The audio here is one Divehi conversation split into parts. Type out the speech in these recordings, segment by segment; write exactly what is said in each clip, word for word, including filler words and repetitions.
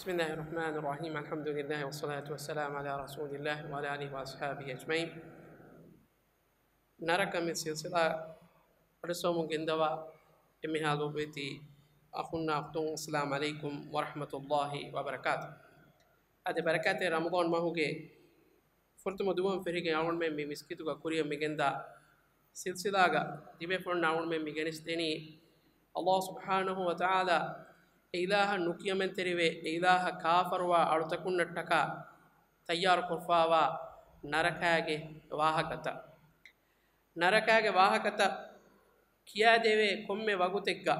بسم الله الرحمن الرحيم. الحمد لله والصلاة والسلام على رسول الله وعلى آله وأصحابه أجمعين. ނަރަކަ މި ސިލްސިލާ އަޑުއެއްސަވަމުން ގެންދަވާ އެންމެހާ ލޮބުވެތި އަޚުންނާ އުޚްތުން، އައްސަލާމު ޢަލައިކުމް ވަރަޙްމަތުﷲި ވަބަރަކާތު. އަދި ބަރަކާތްތެރި ރަމަޟާން މަހުގެ ފުރަތަމަ ދުވަހުން ފެށިގެން އަޅުގަނޑުމެން މި މިސްކިތުގަ ކުރިއަށް މިގެންދާ ސިލްސިލާގަ ތިބޭފުޅުންނާ އަޅުގަނޑުމެން މި ގެނެސްދެނީ، އައްލާހު ސުބްޙާނަހު ވަތަޢާލާ އެ އިލާހަށް ނުކިޔަމަންތެރިވެ، އެ އިލާހަށް ކާފަރުވާ އަޅުތަކުންނަށްޓަކާ ތައްޔާރުކޮށްފާވާ ނަރަކާގެ ވާހަކަތައް. ނަރަކާގެ ވާހަކަތައް ކިޔާދެވޭ ކޮންމެ ވަގުތެއްގަ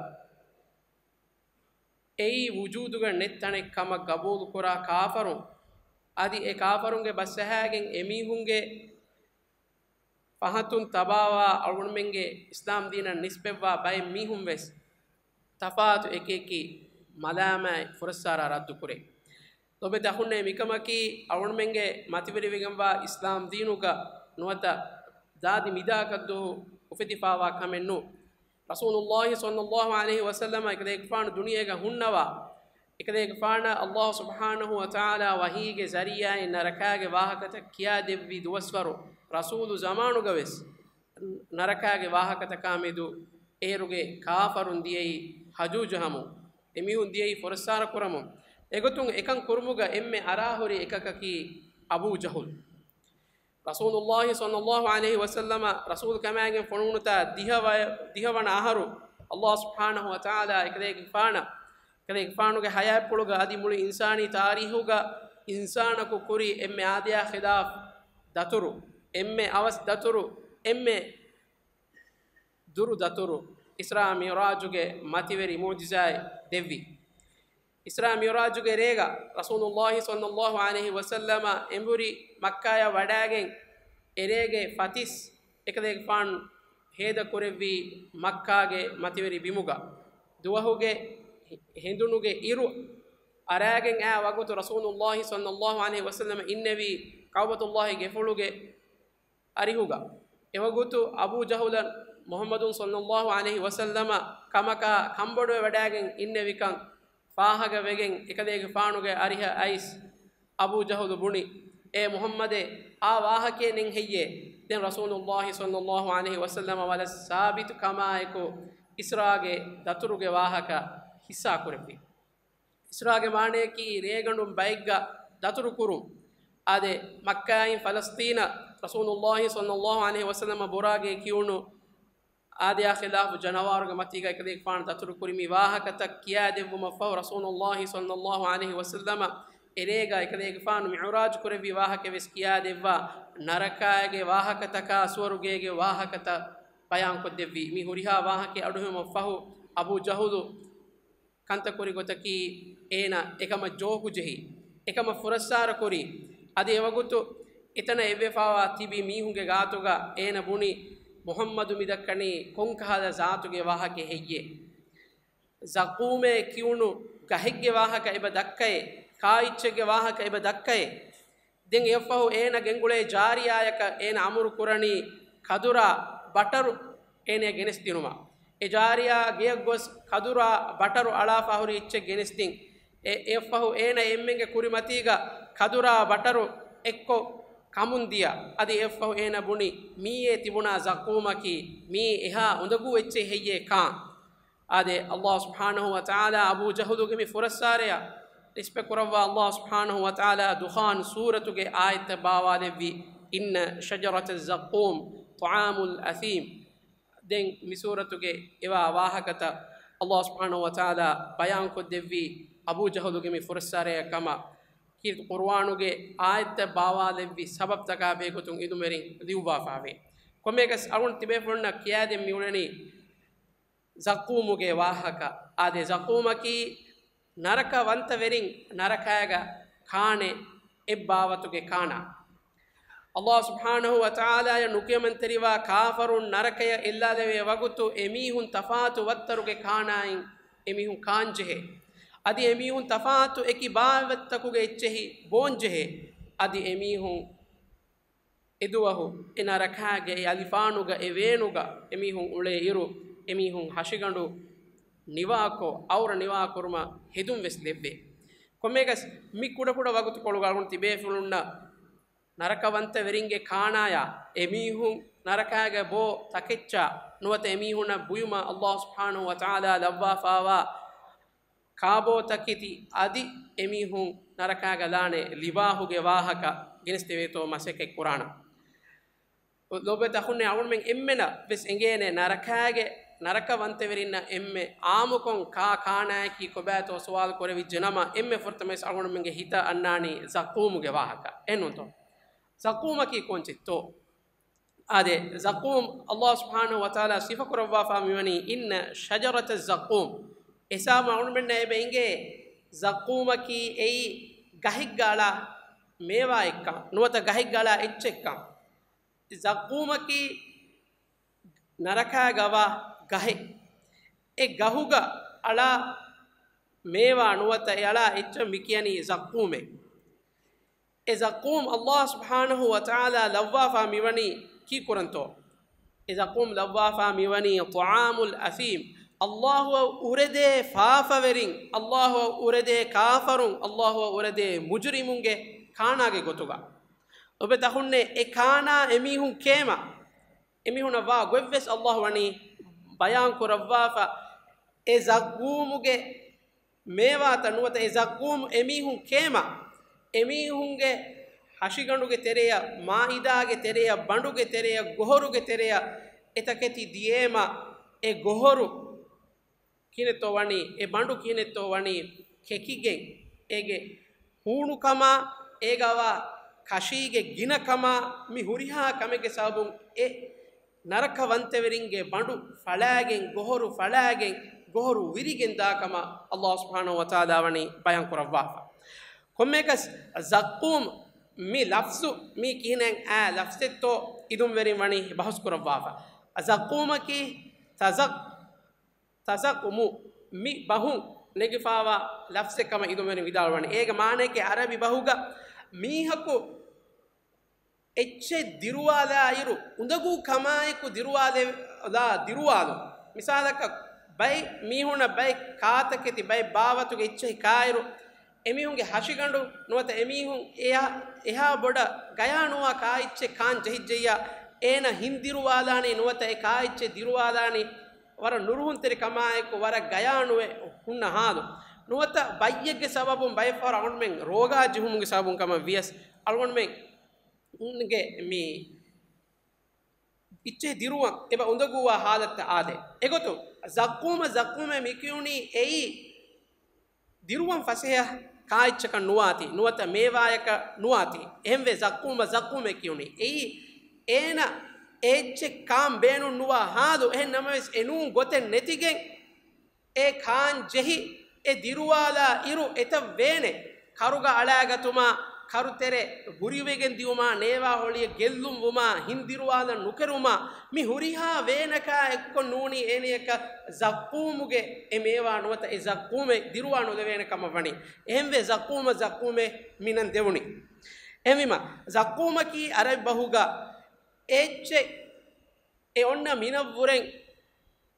އެއީ ވުޖޫދުގަ ނެތް ތަނެއް ކަމަށް ގަބޫލުކުރާ ކާފަރުން، އަދި އެ ކާފަރުންގެ ބަސްއަހާގެން އެމީހުންގެ ފަހަތުން ތަބާވާ އަޅުގަނޑުމެންގެ އިސްލާމް ދީނަށް ނިސްބަތްވާ ބައެއް މީހުން ވެސް ތަފާތު އެކި އެކި މަލާމާތް ފުރައްސާރާ ރައްދުކުރޭ. ލޮބެތި އަޚުންނޭ، މިކަމަކީ އަޅުގަނޑުމެންގެ މަތިވެރިވެގެންވާ އިސްލާމް ދީނުގަ ނުވަތަ ދާދި މިދާކަށްދުވަހު އުފެދިފާވާ ކަމެއް ނޫން. ރަސޫލުﷲި ޞައްލަﷲު ޢަލައިހި ވަސައްލަމަ އެކަލޭގެފާނު ދުނިޔޭގަ ހުންނަވާ، އެކަލޭގެފާނަށް އައްލާހު ސުބްޙާނަހު ވަތަޢާލާ ވަޙީގެ ޒަރީޢާއިން ނަރަކާގެ ވާހަކަތައް ކިޔާދެއްވި ދުވަސްވަރު ރަސޫލު ޒަމާނުގަ ވެސް ނަރަކާގެ ވާހަކަތަކާމެދު އޭރުގެ ކާފަރުން ދިޔައީ ހަޖޫ ޖަހަމުން، އެމީހުން ދިޔައީ ފުރައްސާރަ ކުރަމުން. އެގޮތުން އެކަން ކުރުމުގަ އެންމެ އަރާހުރި އެކަކަކީ އަބޫ ޖަހުލް. ރަސޫލުﷲި ޞައްލަﷲު ޢަލައިހި ވަސައްލަމަ ރަސޫލު ކަމާގެން ފޮނުވުނުތާ ދިހަ ވަ-، ދިހަވަނަ އަހަރު އައްލާހު ސުބްޙާނަހު ވަތަޢާލާ އެކަލޭގެފާނަށް، އެކަލޭގެފާނުގެ ޙަޔާތްޕުޅުގަ އަދި މުޅި އިންސާނީ ތާރީޚުގަ އިންސާނަކު ކުރި އެންމެ އާދަޔާ ޚިލާފް ދަތުރު، އެންމެ އަވަސް ދަތުރު، އެންމެ ދުރު ދަތުރު، އިސްރާ މިޢުރާޖުގެ މަތިވެރި މުޢުޖިޒާތް ދެއްވި. އިސްރާ މިޢުރާޖުގެ ރޭގަ ރަސޫލުﷲި ޞައްލަﷲު ޢަލައިހި ވަސައްލަމަ އެނބުރި މައްކާޔަށް ވަޑާގެން އެރޭގެ ފަތިސް އެކަލޭގެފާނު ހޭދަކުރެއްވީ މައްކާގެ މަތިވެރި ބިމުގަ. ދުވަހުގެ ހެނދުނުގެ އިރު އަރާގެން އާ ވަގުތު ރަސޫލުﷲި ޞައްލަﷲު ޢަލައިހި ވަސައްލަމަ އިންނެވީ ކަޢުބަތުﷲި ގެފުޅުގެ އަރިހުގަ. އެވަގުތު އަބޫ ޖަހުލަށް މުޙައްމަދު ޞައްލަﷲު ޢަލައިހި ވަސައްލަމަ ކަމަކާ ކަންބޮޑުވެވަޑާގެން އިންނެވިކަން ފާހަގަވެގެން އެކަލޭގެފާނުގެ އަރިހަށް އައިސް އަބޫ ޖަހުލު ބުނި، އޭ މުޙައްމަދޭ، އާ ވާހަކައެއް ނެތް ހެއްޔޭ؟ ދެން ރަސޫލުﷲި ޞައްލަﷲު ޢަލައިހި ވަސައްލަމަ ވަރަށް ސާބިތު ކަމާއެކު އިސްރާގެ ދަތުރުގެ ވާހަކަ ޙިއްޞާކުރެއްވި. އިސްރާގެ މާނަޔަކީ ރޭގަނޑުން ބައެއްގަ ދަތުރު ކުރުން. އާދެ، މައްކާއިން ފަލަސްޠީނަށް ރަސޫލުﷲި ޞައްލަﷲު ޢަލައިހި ވަސައްލަމަ ބުރާގެ ކިޔުނު އާދަޔާ ޚިލާފު ޖަނަވާރުގެ މަތީގަ އެކަލޭގެފާނު ދަތުރު ކުރި މި ވާހަކަތައް ކިޔާދެއްވުމަށްފަހު ރަސޫލުﷲި ޞައްލަﷲު ޢަލައިހި ވަސައްލަމަ އެރޭގަ އެކަލޭގެފާނު މިޢުރާޖު ކުރެއްވި ވާހަކަ ވެސް ކިޔާދެއްވާ، ނަރަކާގެ ވާހަކަތަކާ ސުވަރުގޭގެ ވާހަކަތައް ބަޔާންކޮށްދެއްވީ. މި ހުރިހާ ވާހަކަ އަޑުއެހުމަށްފަހު އަބޫ ޖަހުލު ކަންތައް ކުރި ގޮތަކީ އޭނަ އެކަމަށް ޖޯކު ޖެހި، އެކަމަށް ފުރައްސާރަ ކުރި، އަދި އެވަގުތު އެތަނަށް އެއްވެފާވާ ތިބި މީހުންގެ ގާތުގަ އޭނަ ބުނި، މުޙައްމަދު މި ދައްކަނީ ކޮންކަހަލަ ޒާތުގެ ވާހަކައެއް ހެއްޔޭ؟ ޒަޤޫމޭ ކިޔުނު ގަހެއްގެ ވާހަކަ އެބަ ދައްކައޭ؟ ކާއިއްޗެއްގެ ވާހަކަ އެބަ ދައްކައޭ؟ ދެން އެއަށްފަހު އޭނަ ގެންގުޅޭ ޖާރިޔާޔަކަށް އޭނަ އަމުރު ކުރަނީ ކަދުރާ ބަޓަރު އޭނަޔަށް ގެނެސްދިނުމަށް. އެ ޖާރިޔާ ގެޔަށް ގޮސް ކަދުރާ ބަޓަރު އަޅާފަ ހުރި އެއްޗެއް ގެނެސްދިން. އެ، އެއަށްފަހު އޭނަ އެންމެންގެ ކުރިމަތީގަ ކަދުރާ ބަޓަރު އެއްކޮށް ކަމުން ދިޔަ. އަދި އެއަށްފަހު އޭނަ ބުނި، މީއޭ ތިބުނާ ޒަޤޫމަކީ، މީ އެހާ އުނދަގޫ އެއްޗެއް ހެއްޔޭ ކާން؟ އާދެ، އައްލާހު ސުބްޙާނަހު ވަ ތަޢާލާ އަބޫ ޖަހުލުގެ މި ފުރައްސާރަޔަށް ނިސްބަތްކުރައްވާ އައްލާހު ސުބްޙާނަހު ވަ ތަޢާލާ ދުޚާން ސޫރަތުގެ އާޔަތްތައް ބާވާލެއްވި، إن شجرة الزقوم طعام الأثيم. ދެން މި ސޫރަތުގެ އެވާ ވާހަކަތައް އައްލާހު ސުބްޙާނަހު ވަ ތަޢާލާ ބަޔާންކޮށްދެއްވީ އަބޫ ޖަހުލުގެ މި ފުރައްސާރަޔަށް ކަމަށް. ކީރިތި ޤުރުއާނުގެ އާޔަތްތައް ބާވާލެއްވި ސަބަބްތަކާ ބެހޭގޮތުން އިލުމުވެރިން ލިޔުއްވާފާވޭ. ކޮންމެއަކަސް އަޅުގަނޑު ތިބޭފުޅުންނަށް ކިޔާދޭން މިއުޅެނީ ޒަޤޫމުގެ ވާހަކަ. އާދެ، ޒަޤޫމަކީ ނަރަކަވަންތަވެރިން ނަރަކައިގަ ކާނެ އެއްބާވަތުގެ ކާނާ. އައްލާހު ސުބްޙާނަހު ވަ ތަޢާލާޔަށް ނުކިޔަމަންތެރިވާ ކާފަރުން ނަރަކަޔަށް އެއްލާލެވޭ ވަގުތު އެމީހުން ތަފާތު ވައްތަރުގެ ކާނާއިން އެމީހުން ކާންޖެހޭ. އަދި އެމީހުން ތަފާތު އެކި ބާވަތްތަކުގެ އެއްޗެހި ބޯންޖެހޭ. އަދި އެމީހުން އެދުވަހު އެ ނަރަކާގެ އެ އަލިފާނުގަ އެ ވޭނުގަ އެމީހުން އުޅޭ އިރު، އެމީހުން ހަށިގަނޑު ނިވާކޮށް، އައުރަ ނިވާކުރުމަށް ހެދުން ވެސް ލެއްވޭ. ކޮންމެއަކަސް މި ކުޑަކުޑަ ވަގުތުކޮޅުގަ އަޅުގަނޑު ތިބޭފުޅުންނަށް ނަރަކަވަންތަވެރިންގެ ކާނާޔާ އެމީހުން ނަރަކާގެ ބޯ ތަކެއްޗާ ނުވަތަ އެމީހުންނަށް ބުއިމަށް ﷲ ސުބްޙާނަހޫ ވަތަޢާލާ ލައްވާފާވާ ކާބޯތަކެތި އަދި އެމީހުން ނަރަކާގަ ލާނެ ލިބާހުގެ ވާހަކަ ގެނެސްދެވޭތޯ މަސައްކަތް ކުރާނަން. ލޯބިވެތި އަޚުންނޭ، އަޅުގަނޑުމެން އެންމެނަށް ވެސް އެނގޭނެ ނަރަކާގެ، ނަރަކަވަންތަވެރިންނަށް އެންމެ އާއްމުކޮށް ކާ ކާނާއަކީ ކޮބާތޯ ސުވާލު ކުރެވިއްޖެ ނަމަ، އެންމެ ފުރަތަމަވެސް އަޅުގަނޑުމެންގެ ހިތަށް އަންނާނީ ޒަޤޫމުގެ ވާހަކަ. އެހެންނޫންތޯ؟ ޒަޤޫމަކީ ކޯންޗެއްތޯ؟ އާދެ، ޒަޤޫމް ﷲ ސުބްޙާނަހޫ ވަތަޢާލާ ސިފަކުރައްވާފާ މިވަނީ، "إن شجرة الزقوم." އެހިސާބުން އަޅުގަނޑުމެންނަށް އެބަ އެނގޭ، ޒަޤޫމަކީ އެއީ ގަހެއްގަ އަޅާ މޭވާއެއްކަން، ނުވަތަ ގަހެއްގަ އަޅާ އެއްޗެއްކަން. ޒަޤޫމަކީ ނަރަކާގަވާ ގަހެއް. އެ ގަހުގަ އަޅާ މޭވާ ނުވަތަ އެ އަޅާ އެއްޗަށް މި ކިޔަނީ ޒަޤޫމޭ. އެ ޒަޤޫމް ﷲ ސުބްޙާނަހޫ ވަތަޢާލާ ލައްވާފާ މިވަނީ ކީކުރަންތޯ؟ އެ ޒަޤޫމް ލައްވާފާ މިވަނީ طعام الأثيم، ﷲ އަށް އުރެދޭ ފާފަވެރިން، ﷲ އަށް އުރެދޭ ކާފަރުން، ﷲ އަށް އުރެދޭ މުޖުރިމުންގެ ކާނާގެ ގޮތުގަ. ލޯބިވެތި އަޚުންނޭ، އެ ކާނާ އެމީހުން ކޭމަ، އެމީހުންނަށް ވާ ގޮތްވެސް ﷲ ވަނީ ބަޔާން ކުރައްވާފަ. އެ ޒަޤޫމުގެ މޭވާތައް ނުވަތަ އެ ޒަޤޫމް އެމީހުން ކޭމަ، އެމީހުންގެ ހަށިގަނޑުގެ ތެރެޔަށް، މައިދާގެ ތެރެޔަށް، ބަނޑުގެ ތެރެޔަށް، ގޮހޮރުގެ ތެރެޔަށް އެތަކެތި ދިޔޭމަ، އެ ގޮހޮރު ކިހިނެއްތޯ ވަނީ، އެ ބަނޑު ކިހިނެއްތޯ ވަނީ ކެކިގެން، އޭގެ ހޫނުކަމާ، އޭގަވާ ކަށީގެ ގިނަކަމާ، މި ހުރިހާ ކަމެއްގެ ސަބަބުން އެ ނަރަކަވަންތަވެރިންގެ ބަނޑު ފަޅާގެން، ގޮހޮރު ފަޅާގެން، ގޮހޮރު ވިރިގެން ދާކަމަށް ﷲ ސުބްޙާނަހޫ ވަތަޢާލާ ވަނީ ބަޔާން ކުރައްވާފަ. ކޮންމެއަކަސް ޒައްޤޫމް މި ލަފްޒު މީ ކިހިނެއް އާ ލަފްޒެއްތޯ އިލްމުވެރިން ވަނީ ބަހުސް ކުރައްވާފަ. ޒައްޤޫމަކީ ތަޒައް، ތަޒައްޤުމު މި ބަހުން ނެގިފާވާ ލަފްޒެއް ކަމަށް އިލްމުވެރިން ވިދާޅުވަނީ. އޭގެ މާނައަކީ އަރަބި ބަހުގަ މީހަކު އެއްޗެއް ދިރުވާލާއިރު، އުނދަގޫ ކަމާއެކު ދިރުވާލެ-، ލާ ދިރުވާލުން. މިސާލަކަށް، ބައެއް މީހުންނަށް ބައެއް ކާތަކެތި، ބައެއް ބާވަތުގެ އެއްޗެހި ކާއިރު، އެމީހުންގެ ހަށިގަނޑު ނުވަތަ އެމީހުން އެހާ، އެހާ ބޮޑަށް ގަޔާނުވާ ކާއެއްޗެއް ކާން ޖެހިއްޖެއްޔާ، އޭނަ ހިން ދިރުވާލާނީ ނުވަތަ އެ ކާއެއްޗެއް ދިރުވާލާނީ ވަރަށް ނުރުހުންތެރި ކަމާއެކު، ވަރަށް ގަޔާނުވެ ހުންނަ ހާލު. ނުވަތަ ބައްޔެއްގެ ސަބަބުން ބައެއްފަހަރު އަޅުގަނޑުމެން ރޯގާ ޖެހުމުގެ ސަބަބުން ކަމަށް ވިޔަސް، އަޅުގަނޑުމެން ގެ މި އިއްޗެހި ދިރުވަން އެބަ އުނދަގޫވާ ހާލަތަށް އާދޭ. އެގޮތުން ޒައްޤޫމަ، ޒައްޤޫމަ މި ކިޔުނީ އެއީ ދިރުވަން ފަސޭހަ ކާއެއްޗަކަށް ނުވާތީ، ނުވަތަ މޭވާޔަކަށް ނުވާތީ. އެހެންވެ ޒައްޤޫމަ، ޒައްޤޫމަ ކިޔުނީ. އެއީ އޭނަ އެއްޗެއް ކާން ބޭނުން ނުވާ ހާލު. އެހެން ނަމަވެސް އެ ނޫން ގޮތެއް ނެތިގެން އެ ކާން ޖެހި، އެ ދިރުވާލާ އިރު އެތައް ވޭނެ، ކަރުގަ އަޅާގަތުމާ، ކަރުތެރެ ހުރިވެގެން ދިއުމާ، ނޭވާ ހޮޅިއެއް ގެއްލުންވުމާ، ހިން ދިރުވާލަން ނުކެރުމާ، މި ހުރިހާ ވޭނަކާ އެއްކޮށް ނޫނީ އޭނަޔަކަށް ޒައްޤޫމުގެ އެ މޭވާ ނުވަތަ އެ ޒައްޤޫމެއް ދިރުވާ ނުލެވޭނެ ކަމަށް ވަނީ. އެހެންވެ ޒައްޤޫމަ، ޒައްޤޫމެއް މި ނަން ދެވުނީ. އެހެންވީމާ، ޒައްޤޫމަކީ އަރަބި ބަހުގަ އެއްޗެއް އެ އޮންނަ މިނަށްވުރެން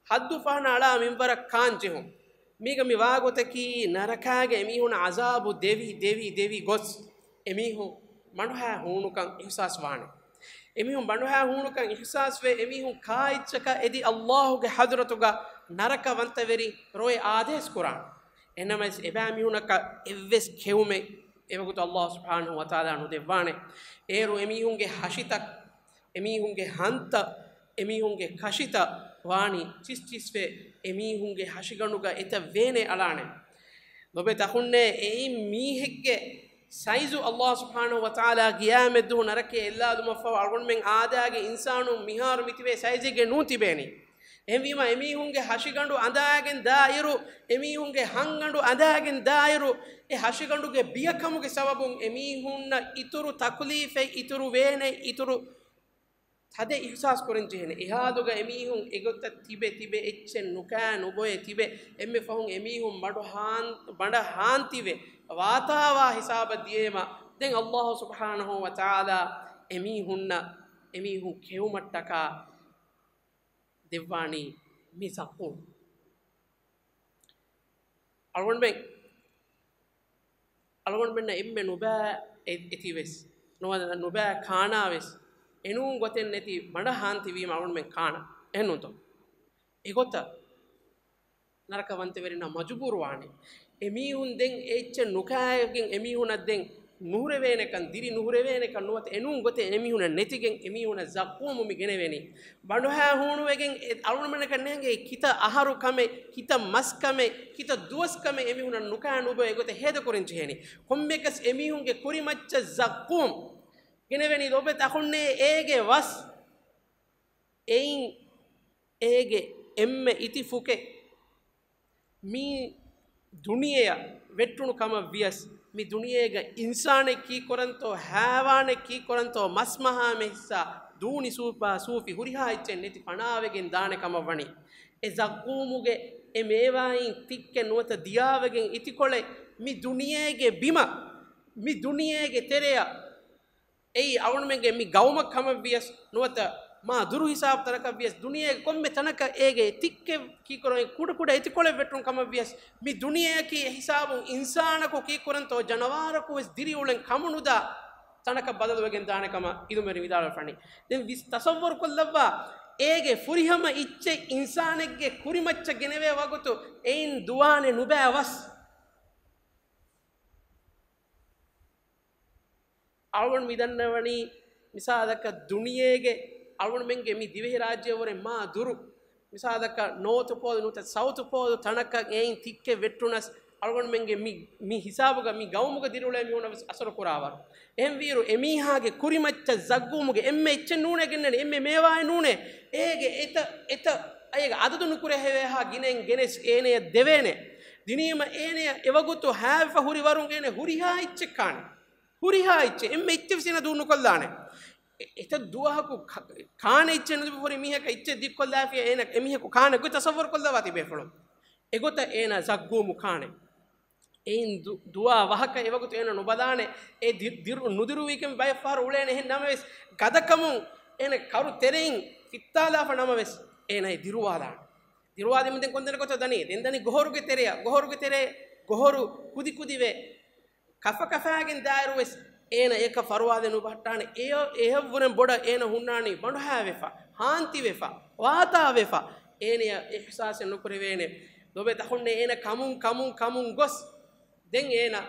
ހައްދު ފަހަނަ އަޅާ މިންވަރަށް ކާން ޖެހުން. މީގަ މި ވާގޮތަކީ ނަރަކާގެ އެމީހުން އަޒާބު ދެވި، ދެވި، ދެވި ގޮސް އެމީހުން ބަނޑުހައި ހޫނުކަން އިޙްސާސް ވާނެ. އެމީހުން ބަނޑުހައި ހޫނުކަން އިޙްސާސްވެ، އެމީހުން ކާއެއްޗަކަށް އެދި ﷲ ގެ ޙަޟްރަތުގަ ނަރަކަވަންތަވެރި ރޮއެ އާދޭސް ކުރާނެ. އެނަމަވެސް އެބައިމީހުނަކަށް އެއްވެސް ކެއުމެއް އެވަގުތު ﷲ ސުބްޙާނަހޫ ވަތަޢާލާ ނުދެއްވާނެ. އޭރު އެމީހުންގެ ހަށިތައް، އެމީހުންގެ ހަންތައް، އެމީހުންގެ ކަށިތައް ވާނީ ޗިސްޗިސްވެ، އެމީހުންގެ ހަށިގަނޑުގަ އެތައް ވޭނެއް އަޅާނެ. ލޮބެތި އަޚުންނޭ، އެއީ މީހެއްގެ ސައިޒު ﷲ ސުބްޙާނަހޫ ވަތަޢާލާ ޤިޔާމަތްދުވަހު ނަރަކައި އެއްލާލުމަށްފަހު އަޅުގަނޑުމެން އާދައިގެ އިންސާނުން މިހާރު މިތިބޭ ސައިޒެއްގެ ނޫން ތިބޭނީ. އެހެންވީމާ، އެމީހުންގެ ހަށިގަނޑު އަނދާގެން ދާއިރު، އެމީހުންގެ ހަންގަނޑު އަނދާގެން ދާއިރު، އެ ހަށިގަނޑުގެ ބިޔަކަމުގެ ސަބަބުން އެމީހުންނަށް އިތުރު ތަކުލީފެއް، އިތުރު ވޭނެއް، އިތުރު ތަދެއް އިޙްސާސް ކުރަން ޖެހޭނެ. އެހާލުގަ އެމީހުން އެގޮތަށް ތިބެ ތިބެ އެއްޗެއް ނުކާ ނުބޮއެ ތިބެ، އެންމެ ފަހުން އެމީހުން ބަނޑު ހާން-، ބަނޑަށް ހާންތިވެ ވާތާވާ ހިސާބަށް ދިޔައީމަ، ދެން ﷲ ސުބްޙާނަހޫ ވަތަޢާލާ އެމީހުންނަށް އެމީހުން ކެއުމަށްޓަކާ ދެއްވާނީ މި ޒައްޤޫމް. އަޅުގަނޑުމެން އަޅުގަނޑުމެންނަށް އެންމެ ނުބައި އެ-، އެތިވެސް، ނުވަ-، ނުބައި ކާނާވެސް، އެނޫން ގޮތެއް ނެތި ބަނޑަށް ހާންތިވީމަ އަޅުގަނޑުމެން ކާނާ. އެހެންނޫންތޯ؟ އެގޮތަށް ނަރަކަވަންތަވެރިންނާ މަޖުބޫރުވާނެ. އެމީހުން ދެން އެއްޗެއް ނުކާއެގެން އެމީހުނަށް ދެން ނުހުރެވޭނެކަން، ދިރި ނުހުރެވޭނެކަން ނުވަތަ އެނޫން ގޮތެއް އެމީހުނަށް ނެތިގެން އެމީހުނަށް ޒައްޤޫމު މި ގެނެވޭނީ. ބަނޑުހައި ހޫނުވެގެން އެ އަޅުގަނޑުމެންނަކަށް ނޭނގޭ ކިތައް އަހަރު ކަމެއް، ކިތައް މަސް ކަމެއް، ކިތައް ދުވަސް ކަމެއް އެމީހުނަށް ނުކާ ނުބޮ އެގޮތަށް ހޭދަކުރަން ޖެހޭނީ. ކޮންމެއަކަސް އެމީހުންގެ ކުރިމައްޗަށް ޒައްޤޫމް ގެނެވޭނީ. ލޯބިވެތި އަޚުންނޭ، އޭގެ ވަސް އެއިން އޭގެ އެންމެ އިތި ފުކެއް މި ދުނިޔެއަށް ވެއްޓުނު ކަމަށް ވިޔަސް، މި ދުނިޔޭގަ އިންސާނެއް ކީކުރަންތޯ، ހައިވާނެއް ކީކުރަންތޯ، މަސްމަހާމެ ހިއްސާ، ދޫނި ސޫފާ ސޫފި ހުރިހާ އެއްޗެއް ނެތި ފަނާވެގެން ދާނެ ކަމަށް ވަނީ. އެ ޒައްޤޫމުގެ އެ މޭވާއިން ތިއްކެއް ނުވަތަ ދިޔާވެގެން އިތިކޮޅެއް މި ދުނިޔޭގެ ބިމަށް، މި ދުނިޔޭގެ ތެރެއަށް އެއީ އަޅުގަނޑުމެންގެ މި ގައުމަށް ކަމަށް ވިޔަސް ނުވަތަ މާ ދުރު ހިސާބު ތަނަކަށް ވިޔަސް، ދުނިޔޭގެ ކޮންމެ ތަނަކަށް އޭގެ ތިއްކެއް ކީކުރަން ކުޑަ ކުޑަ އެތިކޮޅެއް ވެއްޓުން ކަމަށް ވިޔަސް، މި ދުނިޔެއަކީ އެ ހިސާބުން އިންސާނަކު ކީކުރަންތޯ ޖަނަވާރަކު ވެސް ދިރިއުޅެން ކަމުނުދާ ތަނަކަށް ބަދަލުވެގެން ދާނެ ކަމަށް އިލްމުވެރިން ވިދާޅުވެފަނީ. ދެން ވިސް ތަޞައްވަރު ކޮށްލައްވާ، އޭގެ ފުރިހަމަ އިއްޗެއް އިންސާނެއްގެ ކުރިމައްޗަށް ގެނެވޭ ވަގުތު އެއިން ދުވާނެ ނުބައި ވަސް. އަޅުގަނޑު މިދަންނަވަނީ، މިސާލަކަށް ދުނިޔޭގެ އަޅުގަނޑުމެންގެ މި ދިވެހިރާއްޖެވުރެ މާ ދުރު، މިސާލަކަށް ނޯތު ޕޯލު ނުވަތަ ސައުތު ޕޯލު ތަނަކަށް އެއިން ތިއްކެއް ވެއްޓުނަސް، އަޅުގަނޑުމެންގެ މި، މި ހިސާބުގަ މި ގައުމުގަ ދިރިއުޅޭ މީހުނަށް ވެސް އަސަރު ކުރާވަރު. އެހެންވީއިރު، އެމީހާގެ ކުރިމައްޗަށް ޒައްގޫމުގެ އެންމެ އެއްޗެއް ނޫނޭ ގެންނަނީ، އެންމެ މޭވާއެއް ނޫނޭ. އޭގެ އެތައް، އެތައް، އޭގެ އަދަދު ނުކުރެހެވޭހާ ގިނައިން ގެނެސް އޭނަޔަށް ދެވޭނެ. ދިނީމަ އޭނަޔަށް އެވަގުތު ހާވެފަ ހުރި ވަރުން އޭނަ ހުރިހާ އެއްޗެއް ކާނެ. ހުރިހާ އެއްޗެއް، އެންމެ އެއްޗެއް ވެސް އޭނަ ދޫ ނުކޮށްލާނެ. އެ-، އެތައް ދުވަހަކު ކަ-، ކާނެ އެއްޗެއް ނުލިބި ހުރި މީހަކަށް އެއްޗެއް ދިއްކޮށްލާފިޔާ އޭނަ އެމީހަކު ކާނެ ގޮތް ތަޞައްވަރު ކޮށްލަވާ ތިބޭފުޅުން. އެގޮތަށް އޭނަ ޒައްގޫމު ކާނެ. އެއިން ދު-، ދުވާ ވަހަކަށް އެވަގުތު އޭނަ ނުބަލާނެ. އެ ދި-، ދިރު-، ނުދިރުވިކަން ބައެއް ފަހަރު އުޅޭނެ. އެހެން ނަމަވެސް، ގަދަކަމުން އޭނަ ކަރު ތެރެއިން ފިއްތާލާފަ ނަމަވެސް، އޭނަ އެ ދިރުވާލާނެ. ދިރުވާލީމަ ދެން ކޮންތަނަކަށްތޯ ދަނީ؟ ދެން ދަނީ ގޮހޮރުގެ ތެރެއަށް. ގޮހޮރުގެ ތެރޭ، ގޮހޮރު ކުދިކުދިވެ، ކަފަކަފާގެން ދާއިރު ވެސް އޭނަ އެކަށް ފަރުވާލެއް ނުބަހައްޓާނެ. އެ-، އެހެންވުރެން ބޮޑަށް އޭނަ ހުންނާނީ ބަނޑުހާވެފަ، ހާންތިވެފަ، ވާތާވެފަ، އޭނަޔަށް އިޙްސާސެއް ނުކުރެވޭނެ. ލޯބިވެތި އަޚުންނޭ، އޭނަ ކަމުން، ކަމުން، ކަމުން ގޮސް، ދެން އޭނަ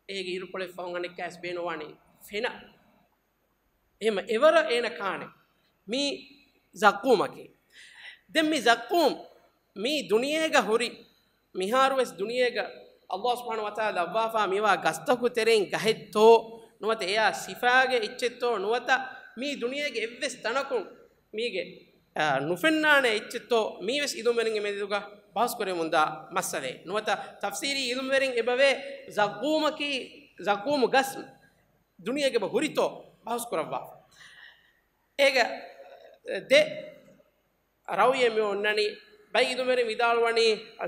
އޭގެ އިރުކޮޅެއް ފަހުން އަނެއްކާވެސް ބޭނުންވާނީ ފެނަށް. އެހެމަ އެވަރަށް އޭނަ ކާނެ. މީ ޒައްޤޫމަކީ. ދެން މި ޒައްޤޫމް މީ ދުނިޔޭގަ ހުރި، މިހާރުވެސް ދުނިޔޭގަ އައްލާހު ސުބްޙާނަހު ވަތަޢާލާ ލައްވާފާ މިވާ ގަސްތަކު ތެރެއިން ގަހެއްތޯ، ނުވަތަ އެޔާ ސިފާގެ އެއްޗެއްތޯ، ނުވަތަ މީ ދުނިޔޭގެ އެއްވެސް ތަނަކުން މީގެ، އާ، ނުފެންނާނެ އެއްޗެއްތޯ، މީވެސް އިލްމުވެރިންގެ މެދުގަ ބަހުސް ކުރެވެމުންދާ މައްސަލައެއް. ނުވަތަ ތަފްސީރީ އިލްމުވެރިން އެބަވޭ ޒައްޤޫމަކީ، ޒައްޤޫމު ގަސް ދުނިޔޭގެ އެބަ ހުރިތޯ ބަހުސް ކުރައްވާފަ. އޭގެ ދެ ރައުޔެއް މި އޮންނަނީ. ބައި އިލްމުވެރިން ވިދާޅުވަނީ،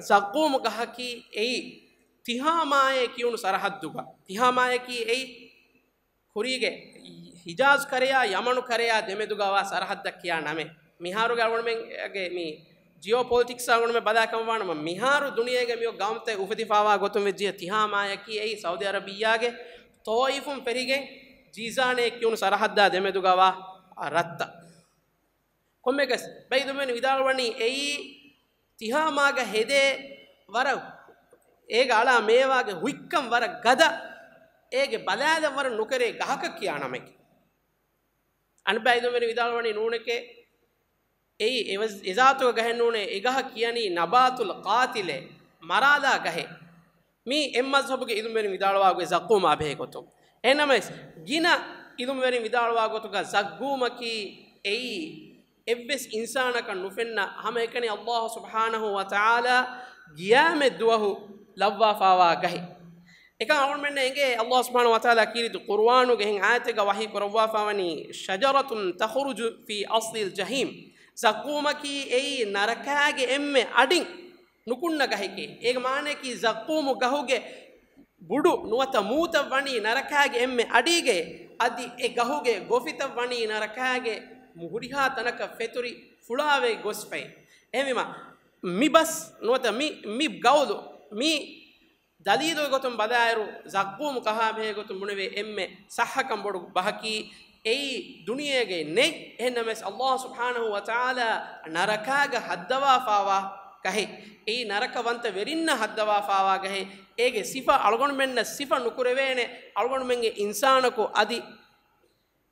ޒައްޤޫމު ގަހަކީ އެއީ ތިހާމާއޭ ކިޔުނު ސަރަހައްދުގަ. ތިހާމާޔަކީ އެއީ ކުރީގެ ހިޖާޒް ކަރެޔާ ޔަމަނު ކަރެޔާ ދެމެދުގަ ވާ ސަރަހައްދަށް ކިޔާ ނަމެއް. މިހާރުގެ އަޅުގަނޑުމެންގެ މި ޖިއޯޕޮލިޓިކްސް އަޅުގަނޑުމެން ބަލާ ކަމަށް ވާނަމަ، މިހާރު ދުނިޔޭގެ މިއޮތް ގައުމުތައް އުފެދިފާވާ ގޮތުން ވެއްޖެ ތިހާމާޔަކީ އެއީ ސައުދީ އަރަބިއްޔާގެ ޠާއިފުން ފެށިގެން ޖީޒާނޭ ކިޔުނު ސަރަހައްދާ ދެމެދުގަ ވާ ރަށްތައް. ކޮންމެއަކަސް ބައި އިލްމުވެރިން ވިދާޅުވަނީ އެއީ ތިހާމާގަ ހެދޭ ވަރަށް، އޭގަ އަޅާ މޭވާގެ ހުތްކަން ވަރަށް ގަދަ، އޭގެ ބަލާލަން ވަރަށް ނުކެރޭ ގަހަކަށް ކިޔާ ނަމެކޭ. އަނެއްބައި އިލްމުވެރިން ވިދާޅުވަނީ ނޫނެކޭ، އެއީ އެވަޒް-، އެޒާތުގެ ގަހެއް ނޫނޭ، އެގަހަށް ކިޔަނީ ނަބާތުލް ޤާތިލޭ، މަރާލާ ގަހޭ. މީ އެއްމަޒްހަބުގެ އިލްމުވެރިން ވިދާޅުވާ ގޮތް ޒައްޤޫމާ ބެހޭ ގޮތުން. އެހެންނަމަވެސް، ގިނަ އިލްމުވެރިން ވިދާޅުވާ ގޮތުގަ ޒައްޤޫމަކީ އެއީ އެއްވެސް އިންސާނަކަށް ނުފެންނަ ހަމައެކަނި އައްލާހު ސުބްޙާނަހު ވަތަޢާލާ ގިޔާމަތް ދުވަހު ލައްވާފާވާ ގަހެއް. އެކަން އަޅުގަނޑުމެންނަށް އެނގޭ، އައްލާހު ސުބްޙާނަހު ވަތަޢާލާ ކީރިތި ޤުރުއާނުގެ އެހެން އާޔަތެއްގަ ވަޙީ ކުރައްވާފަވަނީ، "شجرة تخرج في أصل الجحيم." ޒައްޤޫމަކީ އެއީ ނަރަކާގެ އެންމެ އަޑިން ނުކުންނަ ގަހެކޭ. އޭގެ މާނައަކީ ޒައްޤޫމު ގަހުގެ ބުޑު ނުވަތަ މޫތައް ވަނީ ނަރަކާގެ އެންމެ އަޑީގައޭ، އަދި އެ ގަހުގެ ގޮފިތައް ވަނީ ނަރަކާގެ ހުރިހާ ތަނަކަށް ފެތުރި ފުޅާވެ ގޮސްފައި. އެހެންވީމަ، މި ބަސް ނުވަތަ މި، މި ގައުލު، މި ދަލީލުގެ ގޮތުން ބަލާއިރު، ޒައްޤޫމް ކަހާ ބެހޭ ގޮތުން ބުނެވޭ އެންމެ ޞައްޙަކަން ބޮޑު ބަހަކީ، އެއީ ދުނިޔޭގައި ނެތް. އެހެންނަމަވެސް، ﷲ ސުބްޙާނަހޫ ވަތަޢާލާ ނަރަކާގަ ހައްދަވާފާވާ ގަހެއް. އެއީ ނަރަކަވަންތަ ވެރިންނަށް ހައްދަވާފާވާ ގަހެއް. އޭގެ ސިފަ އަޅުގަނޑުމެންނަށް ސިފަ ނުކުރެވޭނެ. އަޅުގަނޑުމެންގެ އިންސާނަކު އަދި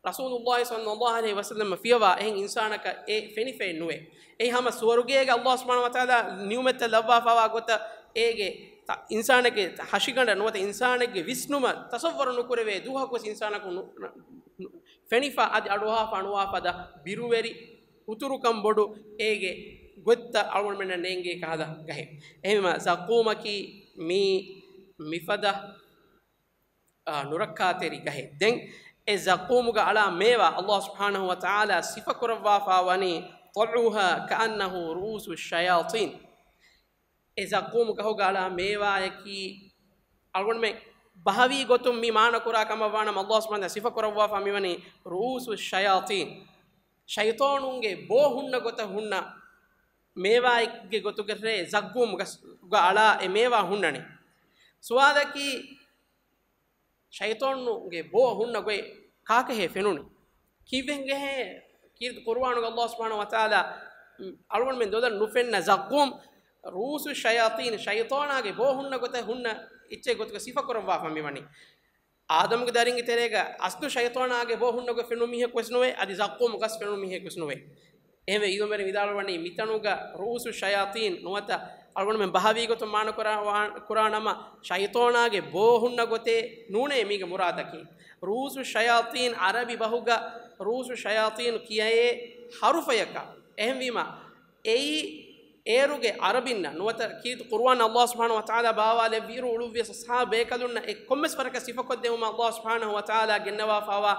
ރަސޫލުﷲ ޞައްލަﷲ ޢަލައިހި ވަސައްލަމަށް ފިޔަވާ އެހެން އިންސާނަކަށް އެ ފެނިފައެއް ނުވޭ. އެއީ ހަމަ ސުވަރުގޭގެ ﷲ ސުބްޙާނަހޫ ވަތަޢާލާ ނިޢުމަތްތައް ލައްވާފާވާ ގޮތަށް އޭގެ ތަ-، އިންސާނެއްގެ ހަށިގަނޑަށް ނުވަތަ އިންސާނެއްގެ ވިސްނުމަށް ތަޞައްވަރު ނުކުރެވޭ ދުވަހަކުވެސް އިންސާނަކު ނު-، ނު-، ނު-، ފެނިފަ އަދި އަޑުއަހާފަ ނުވާ ފަދަ ބިރުވެރި ހުތުރުކަން ބޮޑު އޭގެ ގޮތްތައް އަޅުގަނޑުމެންނަށް ނޭނގޭ ކަހަލަ ގަހެއް. އެހެންވީމަ ޒައްޤޫމަކީ މީ މިފަދަ އާ، ނުރައްކާތެރި ގަހެއް. ދެން އެ ޒައްޤޫމުގަ އަޅާ މޭވާ ﷲ ސުބްޙާނަހޫ ވަތަޢާލާ ސިފަކުރައްވާފާ ވަނީ، طلعها كأنه رؤوس الشياطين. އެ ޒައްޤޫމު ގަހުގަ އަޅާ މޭވާޔަކީ، އަޅުގަނޑުމެން ބަހަވީ ގޮތުން މި މާނަ ކުރާ ކަމަށް ވާނަމަ، ﷲ ސުބްޙާނަހޫ ސިފަކުރައްވާފާ މިވަނީ، رؤوس الشياطين. ޝައިޠާނުންގެ ބޯ ހުންނަ ގޮތަށް ހުންނަ މޭވާއެއްގެ ގޮތުގަ ރޭ ޒައްޤޫމު ގަސްގަ އަޅާ އެ މޭވާ ހުންނަނީ. ސުވާލަކީ، ޝައިޠާނުގެ ބޯ ހުންނަ ގޮތް ކާކަހޭ ފެނުނީ؟ ކީއްވެގެންހޭ ކީރިތި ޤުރުއާނުގަ ﷲ ސުބްޙާނަހޫ ވަތަޢާލާ އަޅުގަނޑުމެން ދޮލަށް ނުފެންނަ ޒައްޤޫމް، رؤوس الشياطين، ޝައިޠާނާގެ ބޯ ހުންނަ ގޮތަށް ހުންނަ އެއްޗެއް ގޮތުގަ ސިފަކުރައްވާފަ މިވަނީ. އާދަމުގެ ދަރިންގެ ތެރޭގަ އަސްލު ޝައިޠާނާގެ ބޯ ހުންނަ ގޮތް ފެނުނު މީހަކުވެސް ނުވޭ، އަދި ޒައްޤޫމު ގަސް ފެނުނު މީހަކުވެސް ނުވޭ. އެހެންވެ، އިލްމުވެރިން ވިދާޅުވަނީ، މިތަނުގަ رؤوس الشياطين ނުވަތަ އަޅުގަނޑުމެން ބަހަވީ ގޮތުން މާނަ ކުރާ، ކުރާ ނަމަ، ޝައިޠާނާގެ ބޯ ހުންނަ ގޮތެއް ނޫނޭ މީގެ މުރާދަކީ. رؤوس الشياطين ޢަރަބި ބަހުގަ رؤوس الشياطين ކިޔައޭ ޙަރުފަޔަކަށް. އެހެންވީމަ، އެއީ އޭރުގެ ޢަރަބިންނަށް ނުވަތަ ކީރިތި ޤުރުއާން ﷲ ސުބްޙާނަހޫ ވަތަޢާލާ ބާވާލެއްވިއިރު އުޅުއްވިޔަސް އަޞްޙާބު ބޭކަލުންނަށް އެ ކޮންމެސް ވަރަކަށް ސިފަކޮށްދެއްވުމަށް ﷲ ސުބްޙާނަހޫ ވަތަޢާލާ ގެންނަވާފާވާ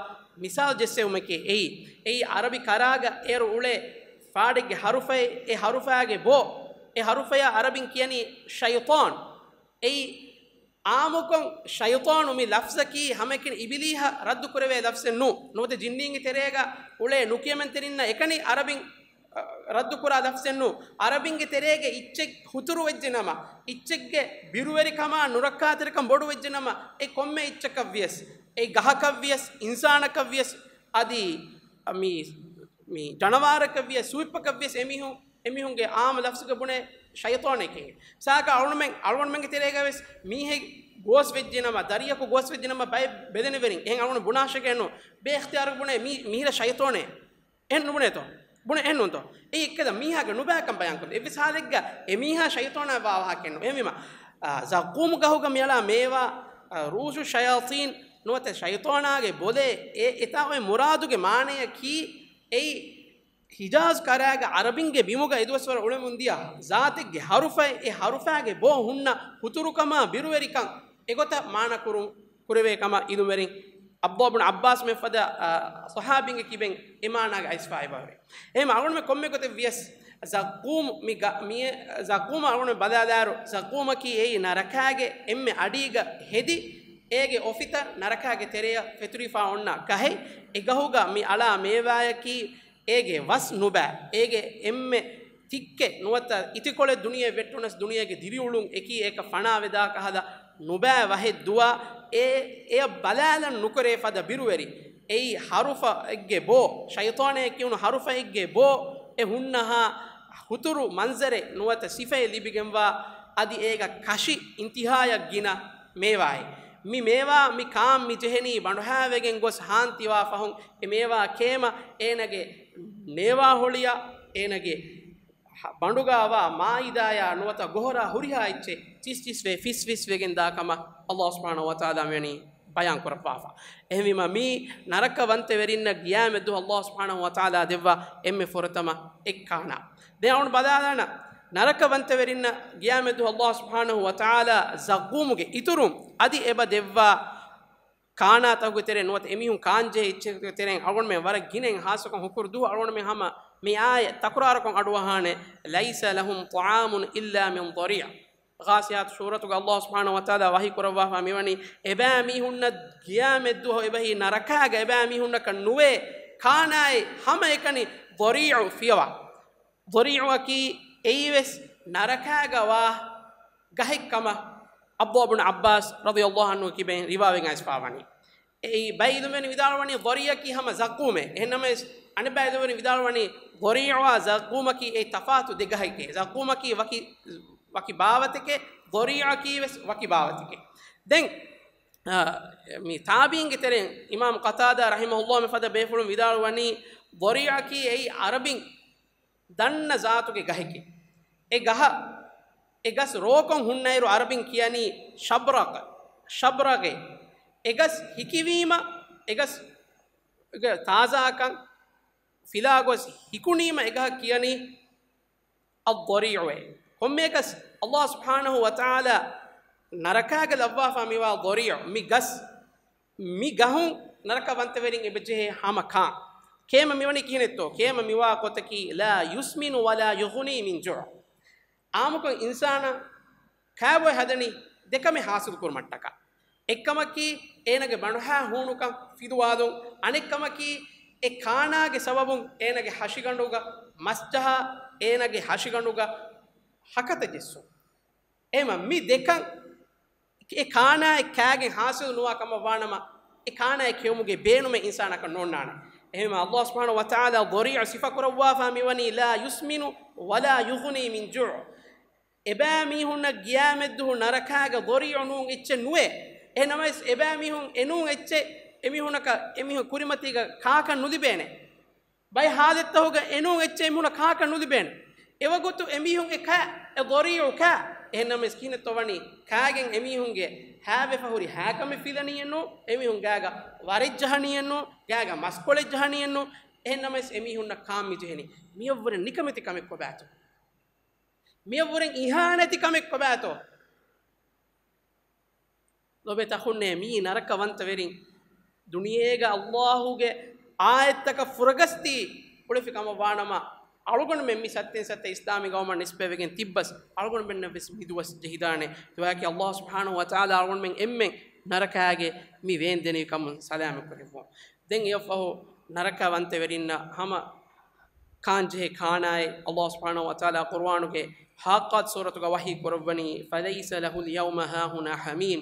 މިސާލު ޖެއްސެވުމެކޭ އެއީ. އެއީ ޢަރަބި ކަރާގަ އޭރު އުޅޭ ފާޑެއްގެ ޙަރުފައެއް، އެ ޙަރުފާގެ ބޯ، އެ ޙަރުފަޔަށް ޢަރަބިން ކިޔަނީ ޝައިޠާން. އެއީ އާއްމުކޮށް، ޝައިޠާނު މި ލަފްޒަކީ ހަމައެކަނި އިބިލީހަށް ރައްދު ކުރެވޭ ލަފްޒެއް ނޫ. ނުވަތަ ޖިންނީންގެ ތެރޭގަ އުޅޭ ނުކިޔަމަންތެރިންނަށް އެކަނި ޢަރަބިން، އަ، ރައްދު ކުރާ ލަފްޒެއް ނޫ. ޢަރަބިންގެ ތެރޭގަ އިއްޗެއް ހުތުރު ވެއްޖެ ނަމަ، އިއްޗެއްގެ ބިރުވެރިކަމާ ނުރައްކާތެރިކަން ބޮޑު ވެއްޖެ ނަމަ، އެ ކޮންމެ އިއްޗަކަށް ވިޔަސް، އެ ގަހަކަށް ވިޔަސް، އިންސާނަކަށް ވިޔަސް، އަދި މި، މި ޖަނަވާރަކަށް ވިޔަސް، ސުވިއްޕަކަށް ވިޔަސް، އެމީހުން އެމީހުންގެ އާއްމު ލަފްޒުގަ ބުނޭ ޝައިޠާނެކޭ. މިސާލަކަށް އަޅުގަނޑުމެން، އަޅުގަނޑުމެންގެ ތެރޭގަ ވެސް މީހެއް ގޯސް ވެއްޖެ ނަމަ، ދަރިޔަކު ގޯސް ވެއްޖެ ނަމަ ބައެއް ބެލެނިވެރިން އެހެން އަޅުގަނޑު ބުނާށެކޭ ނޫ. ބޭ އިޚްތިޔާރު ބުނޭ މީ، މީރަ ޝައިޠާނޭ. އެހެން ނުބުނޭތޯ؟ ބުނެ އެހެން ނޫންތޯ؟ އެއީ އެއްކަދަ މީހާގެ ނުބައިކަން ބަޔާންކޮށްދޭ. އެއްވެސް ހާލެއްގަ އެ މީހާ ޝައިޠާނާ ވާ ވާހަކައެއް ނޫ. އެހެންވީމަ، އާ، ޒައްޤޫމު ގަހުގަ މިއަޅާ މޭވާ، އާ، ރުއޫސު ޝަޔާޠީން ނުވަތަ ޝައިޠާނާގެ ބޮލޭ، އެ އެތާ އޮތް މުރާދުގެ މާނަޔަކީ އެއީ ހިޖާޒް ކަރާގަ ޢަރަބިންގެ ބިމުގަ އެދުވަސްވަރަށް އުޅެމުންދިޔަ ޒާތެއްގެ ޙަރުފައެއް، އެ ޙަރުފާގެ ބޯ ހުންނަ ހުތުރުކަމާ ބިރުވެރިކަން އެގޮތަށް މާނަ ކުރު، ކުރެވޭ ކަމަށް އިލްމުވެރިން ޢަބްދުﷲ ބުން ޢައްބާސް މެންފަދަ، އަ، ޞަޙާބީންގެ ކިބެން އެ މާނާގަ އައިސްފަ އެބަހުރޭ. އެހެން އަޅުގަނޑުމެން ކޮންމެ ގޮތެއް ވިޔަސް، ޒައްޤޫމް މި ގަ-، މި ޒައްޤޫމަށް އަޅުގަނޑުމެން ބަލާލާއިރު، ޒައްޤޫމަކީ އެއީ ނަރަކާގެ އެންމެ އަޑީގަ ހެދި، އޭގެ އޮފިތައް ނަރަކާގެ ތެރެޔަށް ފެތުރިފަ އޮންނަ ގަހެއް. އެ ގަހުގަ މި އަޅާ މޭވާޔަކީ އޭގެ ވަސް ނުބައި، އޭގެ އެންމެ ތިއްކެއް ނުވަތަ އިތިކޮޅެއް ދުނިޔެ ވެއްޓުނަސް ދުނިޔޭގެ ދިރިއުޅުން އެކީ އޭކަށް ފަނާވެދާ ކަހަލަ ނުބައި ވަހެއް ދުވާ، އެ، އެޔަށް ބަލާލަން ނުކުރޭ ފަދަ ބިރުވެރި. އެއީ ޙަރުފައެއްގެ ބޯ، ޝައިޠާނޭ ކިޔުނު ޙަރުފައެއްގެ ބޯ، އެ ހުންނަހާ ހުތުރު މަންޒަރެއް ނުވަތަ ސިފައެއް ލިބިގެންވާ، އަދި އޭގަ ކަށި އިންތިހާޔަށް ގިނަ މޭވާއެއް. މި މޭވާ މި ކާން މި ޖެހެނީ ބަނޑުހައިވެގެން ގޮސް ހާން ތިވާ ފަހުން އެ މޭވާ ކޭމަ އޭނަގެ ނޭވާ ހޮޅިއަށް އޭނަގެ ބަނޑުގާވާ މާއިދާޔާ ނުވަތަ ގޮހޮރާ ހުރިހާ އެއްޗެއް ޗިސްޗިސްވެ ފިސްފިސްވެގެން ދާ ކަމަށް ﷲ ސުބްޙާނަހޫ ވަތަޢާލާ ވަނީ ބަޔާން ކުރައްވާފަ. އެހެންވީމަ މީ ނަރަކަވަންތަވެރިންނަށް ގިޔާމެއްދުވަހު ﷲ ސުބްޙާނަހޫ ވަތަޢާލާ ދެއްވާ އެންމެ ފުރަތަމަ އެއްކާނާ. ދެން އަޅުން ބަލާލާނަ، ނަރަކަވަންތަވެރިންނަށް ގިޔާމެއްދުވަހު ﷲ ސުބްޙާނަހޫ ވަތަޢާލާ ޒައްޤޫމުގެ އިތުރުން އަދި އެބަ ދެއްވާ ކާނާތަކުގެ ތެރެއިން ނުވަތަ އެމީހުން ކާންޖެހޭ އެއްޗެއްގެ ތެރެއިން އަޅުގަނޑުމެން ވަރަށް ގިނައިން ހާއްސަކޮށް ހުކުރު ދުވަހު އަޅުގަނޑުމެން ހަމަ މި އާޔަތް ތަކުރާރުކޮށް އަޑުއަހާނެ، ليس لهم طعام إلا من ضريع. ޣާޞިއާތު ސޫރަތުގަ ﷲ ސުބްޙާނަހޫ ވަތަޢާލާ ވަޙީ ކުރައްވާފަ މިވަނީ، އެބައިމީހުންނަށް ގިޔާމެއްދުވަހު އެބަހީ ނަރަކާގަ އެބައިމީހުންނަކަށް ނުވޭ ކާނާއެއް ހަމައެކަނި ޟަރީޢު ފިޔަވާ. ޟަރީޢުއަކީ އެއީވެސް ނަރަކާގަ ވާ ގަހެއް ކަމަށް ޢަބްދުﷲ ބިން ޢައްބާސް ރަޟިޔަﷲ ޢަންހު ކިބެއް ރިވާވެގެން އައިސްފާވަނީ. އެއީ ބައި ޢިލްމުވެރިން ވިދާޅުވަނީ ޟަރީޢަކީ ހަމަ ޒަޤޫމޭ. އެހެންނަމަވެސް އަނެއް ބައި ޢިލްމުވެރިން ވިދާޅުވަނީ ޟަރީޢާ ޒަޤޫމަކީ އެއީ ތަފާތު ދެ ގަހެކޭ. ޒަޤޫމަކީ ވަކި، ވަކި ބާވަތެކޭ، ޟަރީޢަކީ ވެސް ވަކި ބާވަތެކޭ. ދެން، އާ، މި ތާބީޢީންގެ ތެރެއިން އިމާމު ޤަތާދާ ރަޙިމަހުﷲ މިފަދަ ބޭފުޅުން ވިދާޅުވަނީ ޟަރީޢަކީ އެއީ ޢަރަބިން ދަންނަ ޒާތުގެ ގަހެކޭ. އެ ގަހަށް، އެ ގަސް ރޯކޮށް ހުންނައިރު ޢަރަބިން ކިޔަނީ ޝަބްރަޤް، ޝަބްރަޤޭ. އެ ގަސް ހިކިވީމަ، އެ ގަސް ގެ ތާޒާކަން ފިލާ ގޮސް ހިކުނީމަ އެ ގަހަށް ކިޔަނީ އައްޟަރީޢުއޭ. ކޮންމެއަކަސް ﷲ ސުބްޙާނަހޫ ވަތަޢާލާ ނަރަކާގަ ލައްވާފާ މިވާ ޟަރީޢު، މި ގަސް، މި ގަހުން ނަރަކަވަންތަވެރިން އެބަޖެހޭ ހަމަ ކާން. ކޭމަ މިވަނީ ކިހިނެއްތޯ؟ ކޭމަ މިވާ ގޮތަކީ لا يسمن ولا يغني من جوع. އާއްމުކޮށް އިންސާނާ ކާބޮއެ ހަދަނީ ދެކަމެއް ޙާޞިލު ކުރުމަށްޓަކާ. އެއްކަމަކީ އޭނަގެ ބަނޑުހާ ހޫނުކަން ފިލުވާލުން، އަނެއްކަމަކީ އެ ކާނާގެ ސަބަބުން އޭނަގެ ހަށިގަނޑުގަ މަސްޖަހާ، އޭނަގެ ހަށިގަނޑުގަ ހަކަތަ ޖެއްސުން. އެހެންމަ މި ދެކަން އެ ކާނާއެއް ކާގެން ޙާޞިލު ނުވާ ކަމަށް ވާނަމަ، އެ ކާނާއެއް ކެއުމުގެ ބޭނުމެއް އިންސާނަކަށް ނޯންނާނެ. އެހެންމަ ﷲ ސުބްޙާނަހޫ ވަތަޢާލާ ޟަރީޢު ސިފަކުރައްވާފާ މިވަނީ لا يسمن ولا يغني من جوع. އެބައިމީހުންނަށް ގިޔާމެއްދުހު ނަރަކާގަ ޟަރީޢު ނޫން އެއްޗެއް ނުވޭ. އެހެންނަމަވެސް އެބައިމީހުން އެނޫން އެއްޗެއް އެމީހުންނަކަށް އެމީހުން ކުރިމަތީގަ ކާކަށް ނުލިބޭނެ. ބައެއް ޙާލަތްތަހުގަ އެނޫން އެއްޗެއް އެމީހުންނަށް ކާކަށް ނުލިބޭނެ. އެވަގުތު އެމީހުން އެ ކާ، އެ ޟަރީޢު ކާ. އެހެންނަމަވެސް ކިހިނެއްތޯ ވަނީ؟ ކާގެން އެމީހުންގެ ހާވެފަ ހުރި ހާކަމެއް ފިލަނީއެއްނު، އެމީހުން ގާގަ ވަރެއް ޖަހަނީއެއްނު، ގާގަ މަސްކޮޅެއް ޖަހަނީއެއްނު. އެހެންނަމަވެސް އެމީހުންނަށް ކާން މިޖެހެނީ؟ މިއަށްވުރެ ނިކަމެތި ކަމެއް ކޮބާތޯ؟ މިއަށްވުރެ އިހާނެތި ކަމެއް ކޮބާތޯ؟ ލޮބުވެތި އަޚުންނޭ، މިއީ ނަރަކަވަންތަވެރިން ދުނިޔޭގަ ﷲ ގެ އާޔަތްތަކަށް ފުރަގަސްދީ އުޅެފި ކަމަށް ވާނަމަ، އަޅުގަނޑުމެން މި ސައްތިން ސައްތަ އިސްލާމީ ގައުމަށް ނިސްބަތްވެގެން ތިއްބަސް، އަޅުގަނޑުމެންނަށް ވެސް މި ދުވަސް ޖެހިދާނެ. ދުޢާއަކީ ﷲ ސުބްޙާނަހޫ ވަތަޢާލާ އަޅުގަނޑުމެން އެންމެން ނަރަކާގެ މި ވޭންދެނިވި ކަމުން ސަލާމަތް ކުރެއްވުން. ދެން އެއަށްފަހު ނަރަކަވަންތަވެރިންނަށް ހަމަ ކާންޖެހޭ ކާނާއެއް ﷲ ސުބްޙާނަހޫ ވަތަޢާލާ ޤުރުއާނުގެ ޙާއްޤާތު ސޫރަތުގަ ވަޙީ ކުރައްވަނީ، فليس له اليوم هاهنا حميم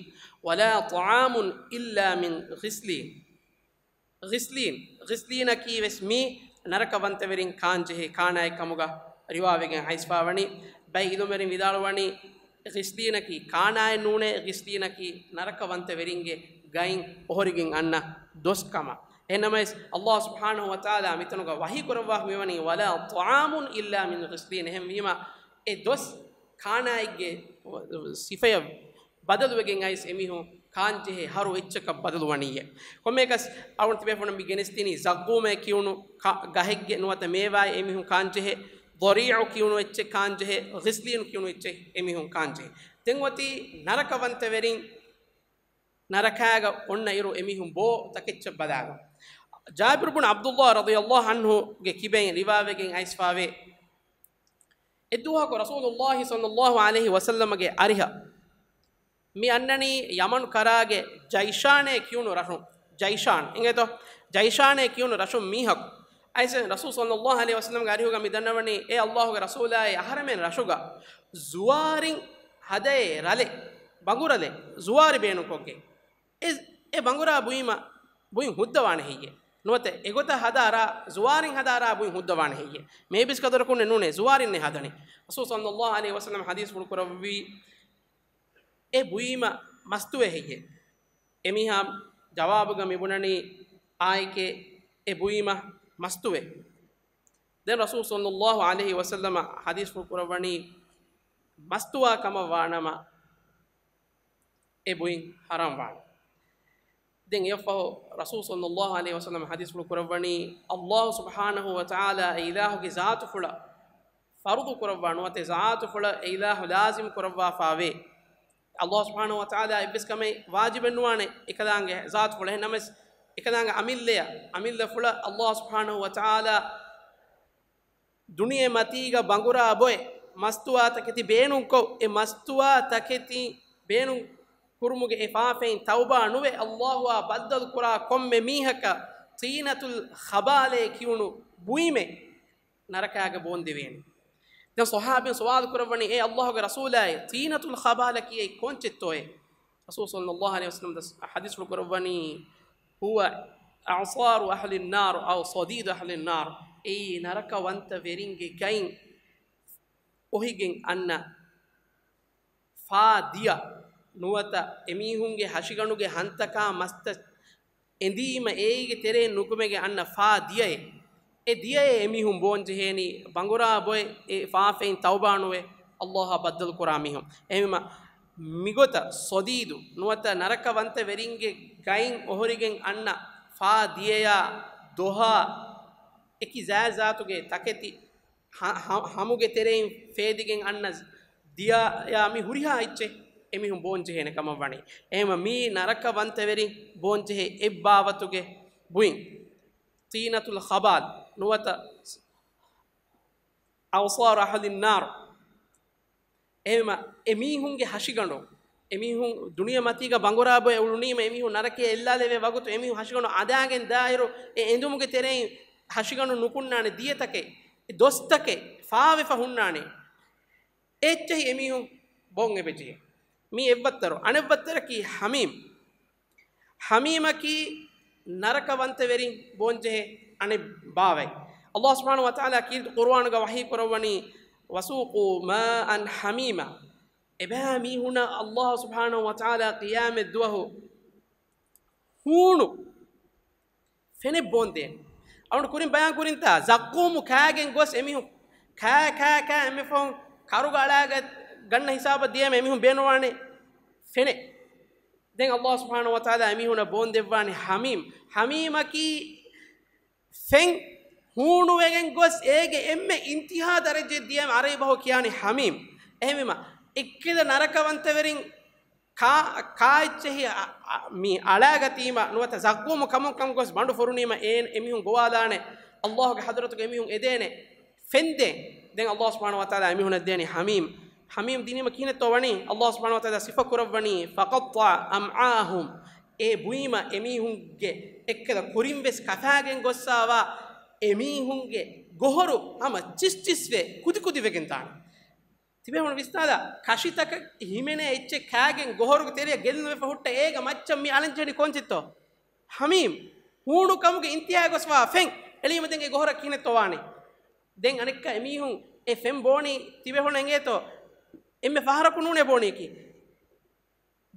ولا طعام إلا من غسلين. ޣިސްލީން، ޣިސްލީނަކީ ވެސް މީ ނަރަކަވަންތަވެރިން ކާންޖެހޭ ކާނާއެއް ކަމުގަ ރިވާވެގެން އައިސްފާވަނީ. ބައެއް ޢިލްމުވެރިން ވިދާޅުވަނީ، ޣިސްލީނަކީ ކާނާއެއް ނޫނޭ، ޣިސްލީނަކީ ނަރަކަވަންތަވެރިންގެ ގައިން އޮހޮރިގެން އަންނަ ދޮސް ކަމަށް. އެހެންނަމަވެސް، ﷲ ސުބްޙާނަހޫ ވަތަޢާލާ މިތަނުގަ ވަޙީ ކުރައްވާފަ މިވަނީ، ولا طعام إلا من غسلين. އެހެންވީމަ، އެ ދޮސް ކާނާއެއްގެ ސިފަޔަށް ބަދަލުވެގެން އައިސް އެމީހުން ކާންޖެހޭ ހަރު އެއްޗަކަށް ބަދަލުވަނީއޭ. ކޮންމެއަކަސް އަޅުގަނޑު ތިބޭފުޅުން މި ގެނެސްދިނީ ޒައްޤޫމޭ ކިޔުނު ކަ-، ގަހެއްގެ ނުވަތަ މޭވާއެއް އެމީހުން ކާންޖެހޭ، ޟަރީޢު ކިޔުނު އެއްޗެއް ކާންޖެހޭ، ޣިސްލީނު ކިޔުނު އެއްޗެއް އެމީހުން ކާންޖެހޭ. ދެން އޮތީ ނަރަކަވަންތަވެރިން ނަރަކާގަ އޮންނަ އިރު އެމީހުން ބޯ ތަކެއްޗަށް ބަލާލުން. ޖާބިރު ބުން ޢަބްދުﷲ ރަޟިޔަﷲ ޢަންހުގެ ކިބައިން ރިވާވެގެން އައިސްފާވޭ. އެއްދުވަހަކު ރަސޫލުﷲ ޞައްލަﷲ ޢަލައިހި ވަސައްލަމަގެ އަރިހަށް މި އަންނަނީ ޔަމަން ކަރާގެ ޖައިޝާނޭ ކިޔުނު ރަށުން. ޖައިޝާން އިނގޭތޯ؟ ޖައިޝާނޭ ކިޔުނު ރަށުން މީހަކު. އައިސް ރަސޫލު ޞައްލަﷲ ޢަލައިހި ވަސައްލަމަގެ އަރިހުގަ މި ދަންނަވަނީ، އޭ ﷲގެ ރަސޫލާއޭ، އަހަރެމެން ރަށުގަ ޒުވާރިން ހަދައޭ ރަލެއް، ބަނގުރަލެއް، ޒުވާރި ބޭނުންކޮށްގެން. އެ، އެ ބަނގުރާ ބުއީމަ ބުއިން ހުއްދަވާނެ ހެއްޔޭ؟ ނުވަތަ އެގޮތަށް ހަދާ ރާ، ޒުވާރިން ހަދާ ރާ ބުއިން ހުއްދަވާނެ ހެއްޔޭ؟ މޭބިސް ޤަދަރަކުންނެއް ނޫނޭ، ޒުވާރިންނޭ ހަދަނީ. ރަސޫލު ޞައްލަﷲ ޢަލައިހި ވަސައްލަމަ ޙަދީޘްފުޅު ކުރައްވީ، އެ ބުއީމަ މަސްތުވޭ ހެއްޔޭ؟ އެމީހާ ޖަވާބުގަ މިބުނަނީ، އާއެކޭ، އެ ބުއީމަ މަސްތުވޭ. ދެން ރަސޫލު ޞައްލަﷲ ޢަލައިހި ވަސައްލަމަ ޙަދީޘްފުޅު ކުރައްވަނީ، މަސްތުވާ ކަމަށް ވާނަމަ، އެ ބުއިން ޙަރާމް ވާނެ. ދެން އެއަށްފަހު ރަސޫލު ޞައްލަﷲ ޢަލައިހި ވަސައްލަމަ ޙަދީޘްފުޅު ކުރައްވަނީ، ﷲ ސުބްޙާނަހޫ ވަތަޢާލާ އެ އިލާހުގެ ޒާތުފުޅަށް ފަރުޟު ކުރައްވާ ނުވަތަ ޒާތުފުޅަށް އެ އިލާހު ލާޒިމް ކުރައްވާފާވޭ. ﷲ ސުބްޙާނަހޫ ވަތަޢާލާ އެއްވެސް ކަމެއް ވާޖިބެއް ނުވާނެ އެކަލާނގެ ޒާތުފުޅަށް. އެހެންނަމަވެސް، އެކަލާނގެ އަމިއްލަޔަށް، އަމިއްލަފުޅަށް ﷲ ސުބްޙާނަހޫ ވަތަޢާލާ ދުނިޔެ މަތީގަ ބަނގުރާ ބޮއެ މަސްތުވާ ތަކެތި ބޭނުންކޮށް، އެ މަސްތުވާ ތަކެތި ބޭނުން ކުރުމުގެ އެ ފާފައިން ތައުބާ ނުވެ، ﷲއާ ބައްދަލު ކުރާ ކޮންމެ މީހަކަށް ޠީނަތުލް ޚަބާލޭ ކިޔުނު ބުއިމެއް ނަރަކާގަ ބޯންދެވޭނެ. ދެން ޞަޙާބީން ސުވާލު ކުރައްވަނީ، އޭ ﷲގެ ރަސޫލާއޭ، ޠީނަތުލް ޚަބާލަކީ އެއީ ކޮންޗެއްތޯއޭ؟ ރަސޫލު ޞައްލައްލާހު ޢަލައިހި ވަސައްލަމަ ދަސް ޙަދީޘްފުޅު ކުރައްވަނީ، هو إعصار أهل النار أو صديد أهل النار. އެއީ ނަރަކަވަންތަ ވެރިންގެ ގައިން އޮހިގެން އަންނަ ފާ ދިޔަ ނުވަތަ އެމީހުންގެ ހަށިގަނޑުގެ ހަންތަކާ މަސްތައް އެނދީމަ އޭގެ ތެރެއިން ނުކުމެގެން އަންނަ ފާ ދިޔައެއް. އެ ދިޔައެއް އެމީހުން ބޯންޖެހޭނީ ބަނގުރާ ބޮއެ އެ ފާފައިން ތައުބާނުވެ ﷲއާ ބައްދަލުކުރާ މީހުން. އެހެންވީމަ މިގޮތަށް ޞަދީދު ނުވަތަ ނަރަކަވަންތަ ވެރިންގެ ގައިން އޮހޮރިގެން އަންނަ ފާ ދިޔަޔާ ދޮހާ އެކި ޒާތްޒާތުގެ ތަކެތި ހަ-، ހަ-، ހަމުގެ ތެރެއިން ފޭދިގެން އަންނަ ދިޔަޔާ މި ހުރިހާ އެއްޗެއް އެމީހުން ބޯންޖެހޭނެ ކަމަށް ވަނީ. އެހެންވީމަ މީ ނަރަކަވަންތަވެރިން ބޯންޖެހޭ އެއްބާވަތުގެ ބުއިން. ޠީނަތުލް ޚަބާލް ނުވަތަ أعصار أهل النار. އެހެންވީމަ އެމީހުންގެ ހަށިގަނޑު، އެމީހުން ދުނިޔެމަތީގަ ބަނގުރާ ބޮއެ އުޅުނީމަ އެމީހުން ނަރަކަޔަށް އެއްލާލެވޭ ވަގުތު އެމީހުން ހަށިގަނޑު އަނދާގެން ދާއިރު އެ އެނދުމުގެ ތެރެއިން ހަށިގަނޑު ނުކުންނާނެ ދިޔަތަކެއް، ދޮސްތަކެއް ފާވެފަ ހުންނާނެ. އެއްޗެހި އެމީހުން ބޯން އެބަޖެހޭ. މީ އެއްވައްތަރު. އަނެއްވައްތަރަކީ ޙަމީމް. ޙަމީމަކީ ނަރަކަވަންތަވެރިން ބޯންޖެހޭ އަނެއް ބާވަތް. ﷲ ސުބްޙާނަހޫ ވަތަޢާލާ ކީރިތި ޤުރުއާނުގަ ވަޙީ ކުރައްވަނީ، وسقوا ماء حميما. އެބައިމީހުނަށް ﷲ ސުބްޙާނަހޫ ވަތަޢާލާ ޤިޔާމަތް ދުވަހު ހޫނު ފެނެއް ބޯންދޭނެ. އަޅުގަނޑު ކުރިން ބަޔާން ކުރިންތާ، ޒައްޤޫމު ކާގެން ގޮސް އެމީހުން ކާ، ކާ، ކާ އެންމެ ފަހުން ކަރުގަ އަޅާގަ ގަންނަ ހިސާބަށް ދިޔައިމަ އެމީހުން ބޭނުންވާނެ ފެނެއް. ދެން ﷲ ސުބްޙާނަހޫ ވަތަޢާލާ އެމީހުނަށް ބޯންދެއްވާނެ ޙަމީމް. ޙަމީމަކީ ފެން ހޫނުވެގެން ގޮސް އޭގެ އެންމެ އިންތިހާ ދަރަޖައަށް ދިޔައިމަ ޢަރަބި ބަހު ކިޔާނީ ޙަމީމް. އެހެންވީމަ އެއްކިލަ ނަރަކަވަންތަވެރިން ކާ، ކާއެއްޗެހި އަ، އަ، މި އަޅާގަތީމަ ނުވަތަ ޒައްޤޫމު ކަމުން ކަމުން ގޮސް ބަނޑު ފުރުނީމަ އޭން އެމީހުން ގޮވާލާނެ، ﷲގެ ޙަޟްރަތުގަ އެމީހުން އެދޭނެ ފެންދޭން. ދެން ﷲ ސުބްޙާނަހޫ ވަތަޢާލާ އެމީހުނަށް ދޭނީ ޙަމީމް. ޙަމީމް ދިނީމަ ކިހިނެއްތޯ ވަނީ؟ ﷲ ސުބްޙާނަހޫ ވަތަޢާލާ ސިފަ ކުރައްވަނީ، فقطع أمعاءهم. އެ ބުއިމަ އެމީހުންގެ އެއްކަލަ ކުރިން ވެސް ކަފާގެން ގޮއްސާވާ އެމީހުންގެ ގޮހޮރު ހަމަ ޗިސްޗިސްވެ ކުދިކުދިވެގެން ދާނެ. ތިބޭފުޅުން ވިސްނާލާ، ކަށިތަކަށް ހިމެނޭ އެއްޗެއް ކާގެން ގޮހޮރުގެ ތެރެއަށް ގެއްލުން ވެފަ ހުއްޓަ އޭގަ މައްޗަށް މި އަޅަން ޖެހެނީ ކޮންޗެއްތޯ؟ ޙަމީމް. ހޫނު ކަމުގެ އިންތިހާއަށް ގޮސްފާ ފެން. އެޅީމަ ދެން އެ ގޮހޮރަށް ކިހިނެއްތޯ ވާނީ؟ ދެން އަނެއްކާ އެމީހުން އެ ފެން ބޯނީ ތިބޭފުޅުން އެނގޭތޯ؟ އެންމެ ފަހަރަކު ނޫނޭ ބޯނީކީ.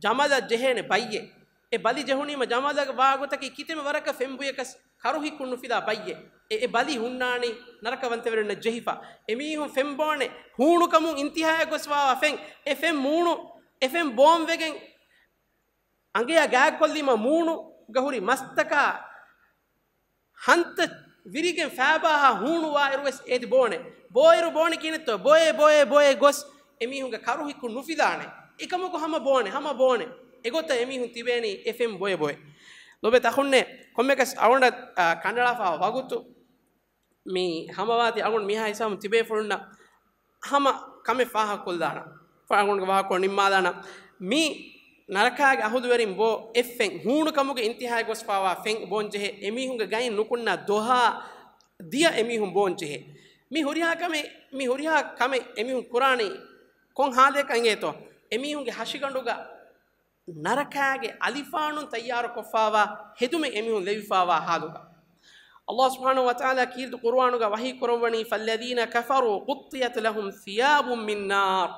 ޖަމަލަށް ޖެހޭނެ ބައްޔެއް. އެ ބަލި ޖެހުނީމަ ޖަމަލަށް ވާ ގޮތަކީ ކިތަންމެ ވަރަކަށް ފެން ބުއިޔަކަސް ކަރުހިއްކުން ނުފިލާ ބައްޔެއް. އެ، އެ ބަލި ހުންނާނީ ނަރަކަވަންތަވެރިންނަށް ޖެހިފަ. އެމީހުން ފެން ބޯނެ ހޫނުކަމުން އިންތިހާއަށް ގޮސްފާވާ ފެން. އެ ފެން މޫނު، އެ ފެން ބޯންވެގެން އަނގަޔާ ގާތްކޮށްލީމަ މޫނުގަ ހުރި މަސްތަކާ ހަންތައް ވިރިގެން ފައިބާހާ ހޫނުވާއިރު ވެސް އޭތި ބޯނެ. ބޯއިރު ބޯނެ ކިހިނެއްތޯ؟ ބޮއެ، ބޮއެ، ބޮއެ ގޮސް އެމީހުންގެ ކަރުހިއްކުން ނުފިލާނެ. އެކަމަކު ހަމަ ބޯނެ، ހަމަ ބޯނެ. އެގޮތަށް އެމީހުން ތިބޭނީ އެ ފެން ބޮއެ ބޮއެ. ލޮބެ ތަޚުންނޭ ކޮންމެކަސް އަޅުގަނޑަށް، އާ، ކަނޑަޅާފާ ވަގުތު މި ހަމަވާތީ އަޅުގަނޑު މިހާ ހިސާބުން ތިބޭފުޅުންނަށް ހަމަ ކަމެއް ފާހަގަކޮށްލާނަން. ފަ-، އަޅުގަނޑުގެ ވާހަކަ ނިންމާލާނަން. މި ނަރަކާގެ އަހުލުވެރިން ބޯ އެއްފެން ހޫނުކަމުގެ އިންތިހާއަށް ގޮސްފާވާ ފެން ބޯންޖެހޭ އެމީހުންގެ ގައިން ނުކުންނަ ދޮހާ ދިޔަ އެމީހުން ބޯންޖެހޭ. މި ހުރިހާ ކަމެއް، މި ހުރިހާ ކަމެއް އެމީހުން ކުރާނީ ކޮން ހާލެއް އެނގޭތޯ؟ އެމީހުންގެ ހަށިގަނޑުގަ ނަރަކާގެ އަލިފާނުން ތައްޔާރުކޮށްފާވާ ހެދުމެއް އެމީހުން ލެވިފާވާ ހާލުގަ. ﷲ ސުބްޙާނަހޫ ވަތަޢާލާ ކީރިތި ޤުރުއާނުގަ ވަޙީ ކުރައްވަނީ، فالذين كفروا قطعت لهم ثياب من نار.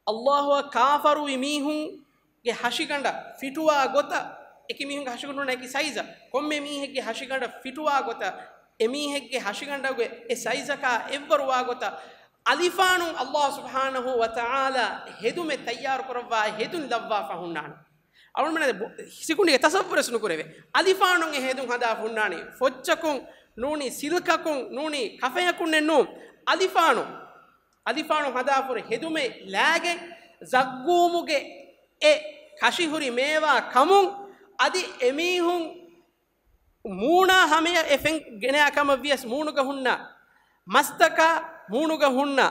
ﷲ އަށް ކާފަރުވި މީހުންގެ ހަށިގަނޑަށް ފިޓުވާ ގޮތަށް، އެކި މީހުންގެ ހަށިގަނޑު ހުންނަ އެކި ސައިޒަށް، ކޮންމެ މީހެއްގެ ހަށިގަނޑަށް ފިޓުވާ ގޮތަށް، އެމީހެއްގެ ހަށިގަނޑުގެ އެ ސައިޒަކާ އެއްވަރުވާ ގޮތަށް، އަލިފާނުން ﷲ ސުބްޙާނަހޫ ވަތަޢާލާ ހެދުމެއް ތައްޔާރު ކުރައްވާ ހެދުން ލައްވާފަ ހުންނާނެ. އަޅުގަނޑުމެން ބު-، ސިކުނޑިގެ ތަޞައްވުރެސް ނުކުރެވޭ. އަލިފާނުން އެ ހެދުން ހަދާފަ ހުންނާނީ. ފޮއްޗަކުން ނޫނީ، ސިލްކަކުން ނޫނީ، ކަފަޔަކުންނެއް ނޫން. އަލިފާނު، އަލިފާނު ހަދާފަ ހުރި ހެދުމެއް ލާގެން ޒައްޤޫމުގެ އެ ކަށި ހުރި މޭވާ ކަމުން އަދި އެމީހުން މޫނާ ހަމަޔަށް އެ ފެން ގެނައި ކަމަށް ވިޔަސް މޫނުގަ ހުންނަ މަސްތަކާ މޫނުގަ ހުންނަ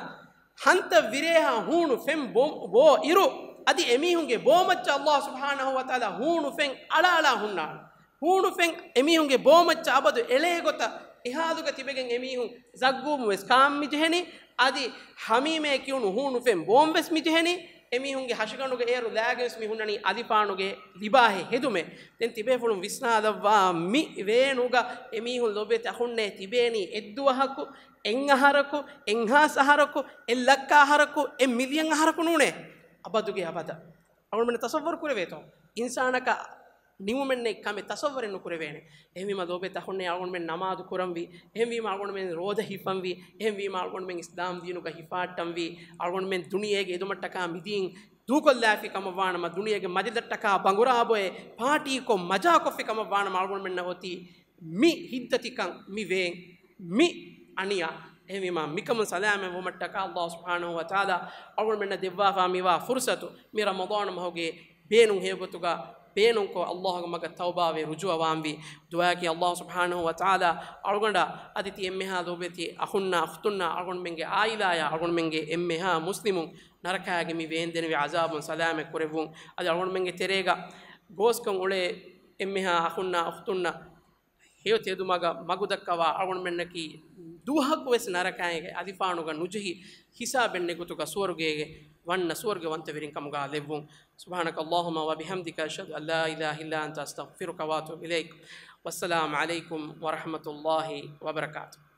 ހަންތައް ވިރޭހާ ހޫނު ފެން ބޯ، ބޯ އިރު، އަދި އެމީހުންގެ ބޯމައްޗަށް ﷲ ސުބްޙާނަހޫ ވަތަޢާލާ ހޫނު ފެން އަޅާ އަޅާ ހުންނާނެ. ހޫނު ފެން އެމީހުންގެ ބޯމައްޗަށް އަބަދު އެޅޭ ގޮތަށް އެ ހާލުގަ ތިބެގެން އެމީހުން ޒައްޤޫމު ވެސް ކާން މި ޖެހެނީ. އަދި ހަމީމޭ ކިޔުނު ހޫނު ފެން ބޯން ވެސް މި ޖެހެނީ. އެމީހުންގެ ހަށިގަނޑުގަ އޭރު ލާގެން ވެސް މި ހުންނަނީ އަލިފާނުގެ ލިބާހެއް ހެދުމެއް. ދެން ތިބޭފުޅުން ވިސްނާލައްވާ މި ވޭނުގަ އެމީހުން ލޯބިވެތި އަޚުންނޭ ތިބޭނީ އެއްދުވަހަކު، އެއްއަހަރަކު، އެއްހާސް އަހަރަކު، އެއްލައްކަ އަހަރަކު، އެއްމިލިއަން އަހަރަކު ނޫނޭ. އަބަދުގެ އަބަދަށް. އަޅުގަނޑުމެން ތަޞައްވަރު ކުރެވޭތޯ؟ އިންސާނަކަށް ނިމުމެއްނެތް ކަމެއް ތަޞައްވަރެއް ނުކުރެވޭނެ. އެހެންވީމަ ލޯބިވެތި އަޚުންނޭ އަޅުގަނޑުމެން ނަމާދު ކުރަންވީ، އެހެންވީމަ އަޅުގަނޑުމެން ރޯދަ ހިފަންވީ، އެހެންވީމަ އަޅުގަނޑުމެން އިސްލާމް ދީނުގަ ހިފާއްޓަންވީ، އަޅުގަނޑުމެން ދުނިޔޭގެ އެދުމަށްޓަކާ މިދީން ދޫކޮށްލާފި ކަމަށްވާނަމަ، ދުނިޔޭގެ މަޖިލަށްޓަކާ ބަނގުރާ ބޮއެ ޕާޓީކޮށް މަޖާކޮށްފި ކަމަށްވާނަމަ، އަޅުގަނޑުމެންނަށް އޮތީ މި ހިތްދަތިކަން، މި ވޭން، މި އަނިޔާ. އެހެންވީމަ މިކަމުން ސަލާމަތް ވުމަށްޓަކާ ﷲ ސުބްޙާނަހޫ ވަތަޢާލާ އަޅުގަނޑުމެންނަށް ދެއްވާފާ މިވާ ފުރުޞަތު، މި ރަމަޟާން މަހުގެ ބޭނުން ހެޔޮގޮތުގަ ބޭނުންކޮށް، ﷲގެ މަގަށް ތައުބާވެ ރުޖޫޢަވާންވީ. ދުޢާއަކީ ﷲ ސުބްޙާނަހޫ ވަތަޢާލާ އަޅުގަނޑަށް އަދި ތި އެންމެހާ ލޯބިވެތި އަޚުންނާ އުޚްތުންނާ އަޅުގަނޑުމެންގެ ޢާއިލާޔާ އަޅުގަނޑުމެންގެ އެންމެހާ މުސްލިމުން ނަރަކާގެ މި ވޭންދެނިވި ޢަޒާބުން ސަލާމަތް ކުރެއްވުން. އަދި އަޅުގަނޑުމެންގެ ތެރޭގަ ގޯސްކަން އުޅޭ އެންމެހާ އަޚުންނާ އުޚްތުންނަށް ހެޔޮ ތެދުމަގަށް މަގުދައްކަވާ އަޅުގަނޑުމެންނަކީ ދުވަހަކު ވެސް ނަރަކާގެ އަލިފާނުގަ ނުޖެހި، ހިސާބެއް ނެތް ގޮތުގަ ސުވަރުގޭގެ ވަންނަ ސުވަރުގެވަންތަވެރިން ކަމުގަ ލެއްވުން. سبحانك اللهم وبحمدك، أشهد أن لا إله إلا أنت، أستغفرك وأتوب إليك. والسلام عليكم ورحمة الله وبركاته.